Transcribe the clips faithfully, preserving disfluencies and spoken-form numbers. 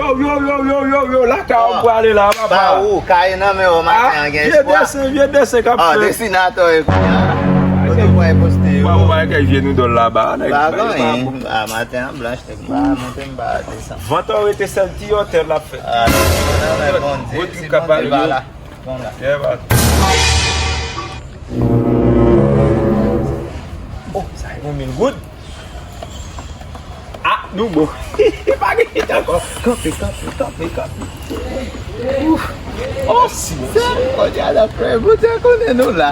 Yo, yo, yo, yo, yo, lakay ou prale la, papa. Ba ou, kay nan men ou maten an gen espwa. Vye desen, vye desen k ap fèt. Desinatè e kounye a. Kote w pral poste yo? Ou pa wè kèk vye noudòl laba, nèg. Pa gen anyen. A, maten an blanch, nèg. M pa monte, m pa desann. Vant an rete sèl ti otè l ap fè. A, nan men Bondye. Si Bondye pa la. Bon la. Yeah, man. Oh, sa e yon mil goud. Ah, nou bon. Pa gen kit ankò. Kanpe, kanpe, kanpe, kanpe. Ouf. Oh, si, Bondye. Bondye la, frè. Bondye konnen nou la.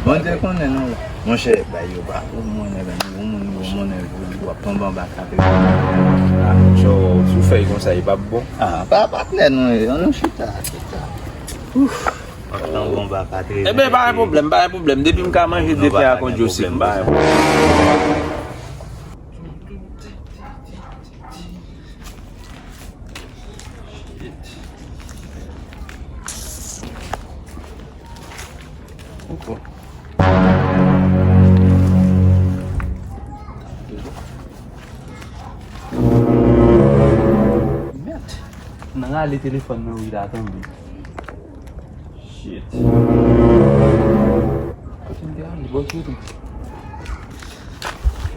Bondye konnen nou la. Monchè, bay yo pa pou mwen, nèg, yon moun, yon moun, w ap tonbe anba katreventi. Ah, monchè, si w fè l konsa, e p ap bon. Ah, pa patnè nou ye, ann nou chita, chita. Ouf. W ap tonbe anba katreventi. Eben, pa gen pwoblèm, pa gen pwoblèm. Depi m ka manje de pen ak yon Joseph, m pa gen pwoblèm. Shit. Ankò. Mèt. Nan rale telefòn nan wi la tonbe. Shit. Kote m te ale? Bò kote m?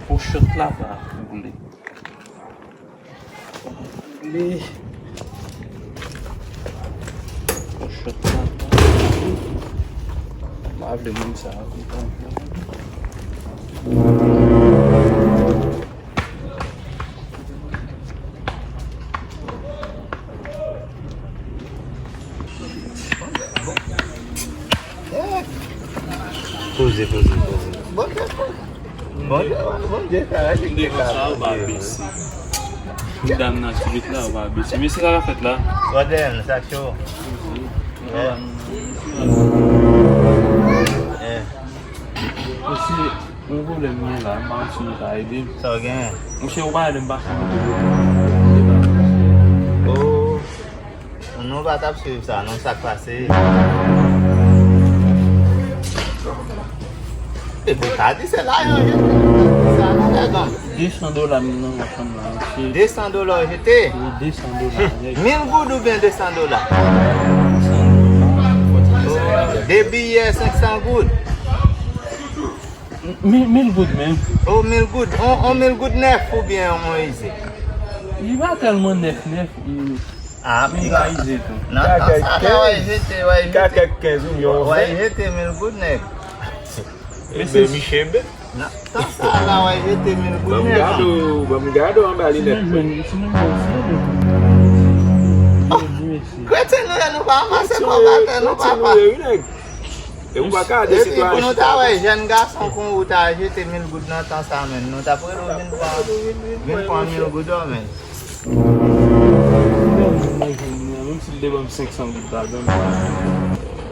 Pou shot la pa boule. Li. Pou shot la. M pa vle moun sa a konprann. Poze, poze, poze. Bondye, Bondye, Bondye, sa a, se devan sa, ou pa bese. Medam nan ki ret la, ou pa bese. Mesye, sa k ap fèt la? Gòdèn, sa cho. Mesye, yon pwoblèm mwen la, m pa konn si nou ka ede m. Sa w genyen? Monchè, ou pa ede m pase moto. Oh. Nou pa t ap swiv sa, non, sa k pase? Epi w ta di se la yo jete sa, non, nèg an. De san dola m nan machann la, mesye. De san dola w jete? Wi, de san dola, nèg. Mil goud oubyen de san dola? De san dola. De biyè senk san goud? Mil, mil goud menm. O, mil goud. On, on mil goud nèf oubyen on ize? Li pa tèlman nèf, nèf. Li, ah, men li pa ize tou. Nan tan sa la, w al jete, w al jete. Ka kèk kenz ou yon ven. W al jete mil goud nèg. Mesye, Michebe. Nan tan sa la, w al jete mil goud nèg. Ban m gade w, ban m gade w anba linèt. Si nou jwenn, si nou jwenn, si nou jwenn. Kretyen nou ye, nou pa ranmase kòb atè, non, papa. Kretyen nou ye, wi, nèg. E ou pa ka de sitwayen chita. Epi pou nou ta wè jèn gason kon ou ta jete mil goud nan tan sa, menm, nou t ap rele w vin pran, vin pran mil goud ou, menm. Menm si l te ban m senk san goud ladan l.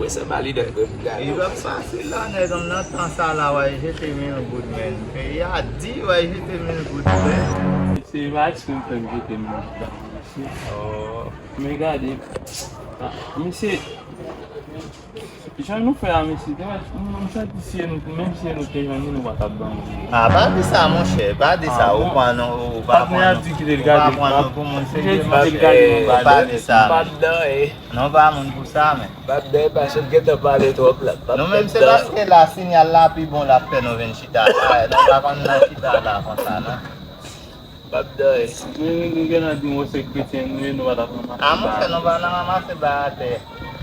Mwen se valide, mwen gade. Li p ap fasil la, nèg, nan tan sa la, w al jete mil goud, menm. Peyi a di, w al jete mil goud, menm. Se pa eksprè m fè m jete mil goud la, mesye. Oh. Men gade. Ah, mesye. Jan nou fè a, mesye, te mèt, m, m santi si e nou, menm si e nou te jwenn li, nou pa t ap ban nou li. A, pa di sa, monchè, pa di sa, ou pran nou, ou pa pran nou, ou pa pran nou pou moun serye, pa di sa. Pa di sa. Non, pa moun pou sa, men. Pa di sa, pa sot gentan pale twòp la. Nou menm se paske la, sinyal la pi bon, l ap fè nou vin chita la, nou pa konn nan chita la konsa, non. P ap dòmi. Nou, nou gentan di w se kretyen nou ye, nou pa t ap ranmase bagay. A, monchè, nou pa nan ranmase bagay atè.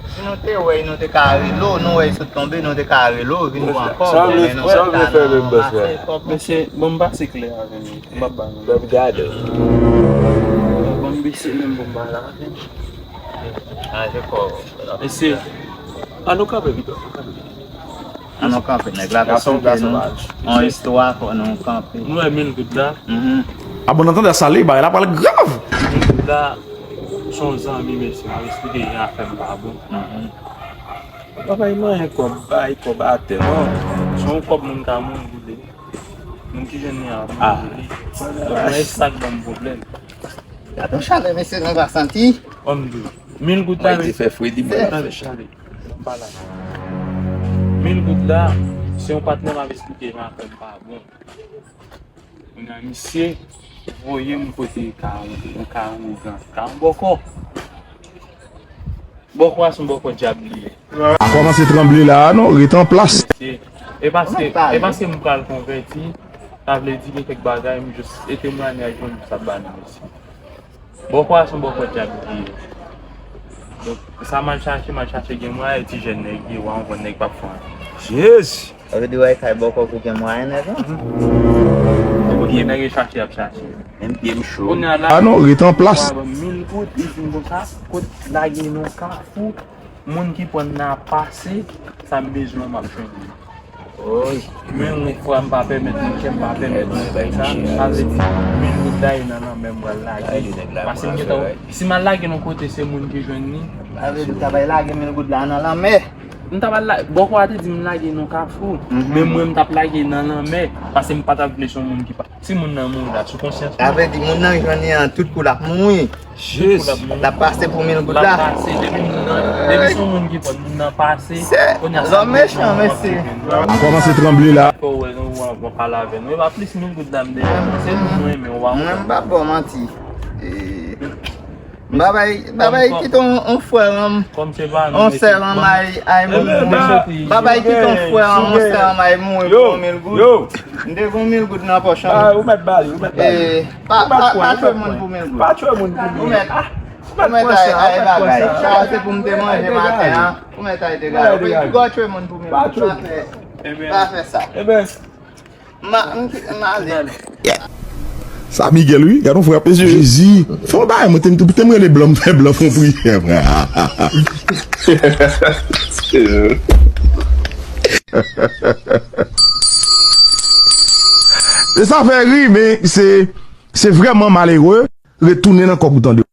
Si nou te wè, nou te ka rele w, nou wè sot tonbe, nou te ka rele w, vin pran kòb, men nou pa nan ranmase kòb. Mesye, bon, m pase kle avè nou. M p ap ba nou. M ap gade w. Bon, m bese menm, bon, m ba la avè nou. Ranje kò w. Mesye, an nou kanpe pito, an nou kanpe pito. An nou kanpe, nèg la t ap konte nou yon istwa, fò nou kanpe. Nou wè mil goud la. Mhm. A bon, nan tande sa li, bagay la pral grav. Mil goud la, se yon zanmi, mesye, m ap esplike jan afè m pa bon. Mhm. Pa bay manyen kòb, bay kòb atè, non. Se yon kòb moun ka moun boule. Moun ki jwenn li a moun boule. Donk, mwen, e sa k ban m pwoblèm. Gade yon chalè, mesye, nou pa santi. Ban m di w. Mil goud la, mesye. Mwen, te fè fredi, mwen, la fè chalè. Ban m pale avè w. Mil goud la, se yon patnè m ap esplike jan afè m pa bon. Kounye a, misye, Voye m kote kawon, yon kawon gran, kawon bòkò. Bòkò a se yon bòkò dyab li ye. A kòmanse tranble la a non, ret an plas. E, e paske, e paske m pral konvèti, sa vle di gen kèk bagay, m jis, e temwayaj mwen, m jis ap ba nou isi. Bòkò a se yon bòkò dyab li ye. Donk, sa m al chache, m al chache gen mwayen ti jèn nèg ye, w a yon nèg p ap fè anyen. Jezi! Sa vle di w al kay bòkò pou gen mwayen nèg lan? Ou gen nèg yo chache, y ap chache. Menm pye m cho. Kounye a la, a non, ret an plas. Mil goud, li fin konsa, kot lage nan kafou, moun ki pran nan pase, sa m bezwen, m ap jwenn li. Oy. Men yon fwa m pa pèmèt mwen, kè m pa pèmèt mwen fè sa, sa vle di mil goud la e nan lanmè m pral lage. Paske m gentan, si m al lage nan kote, se moun ki jwenn li. Sa vle di w ta bay lage mil goud la nan lanmè. M ta pral la, bòkò a te di m lage nan kafou. Mhm. Men mwen, m t ap lage nan lanmè. Paske m pa t ap vle se yon moun ki pa. Si moun nan mouri la, sou konsyans mwen. Sa vle di moun nan jwenn li an tout kou l ap mouri. Jezi. L ap pase pou mil goud la. L ap pase, depi moun nan, depi se yon moun ki pran moun nan pase, kounye a sa lòm mechan, mesye. A kòmanse tranble la. Fò w wè, nou, w ap pale avè nou. E pa plis mil goud la m dèyè. Se nou mwen, men w pa konprann. Mwen, m pa ba w manti. E, Babay, babay kite yon, yon frè an m, yon sè an m ay, ay mouri. Babay kite yon frè an m, yon sè an m ay mouri pou yon mil goud. M te gen yon mil goud nan pòch an. Ou mèt ba li, ou mèt ba li. Pa, pa, pa tchwe moun pou mil goud. Pa tchwe moun pou mil goud. Ou mèt, ou mèt ay, ay bagay. Sa se pou m te manje maten an. Ou mèt ay degaj. Ou mèt gò tchwe moun pou mil goud. Pa fè sa. Ma, m ki, m ale. Sa Miguel wi, gade yon frè. Jezi, fè yon bagay, mwen te, te m rele blan, m fè blan fè yon priyè, frè. E sa fè ri, men se, se vrèman malere retounen nan kòk ou tande.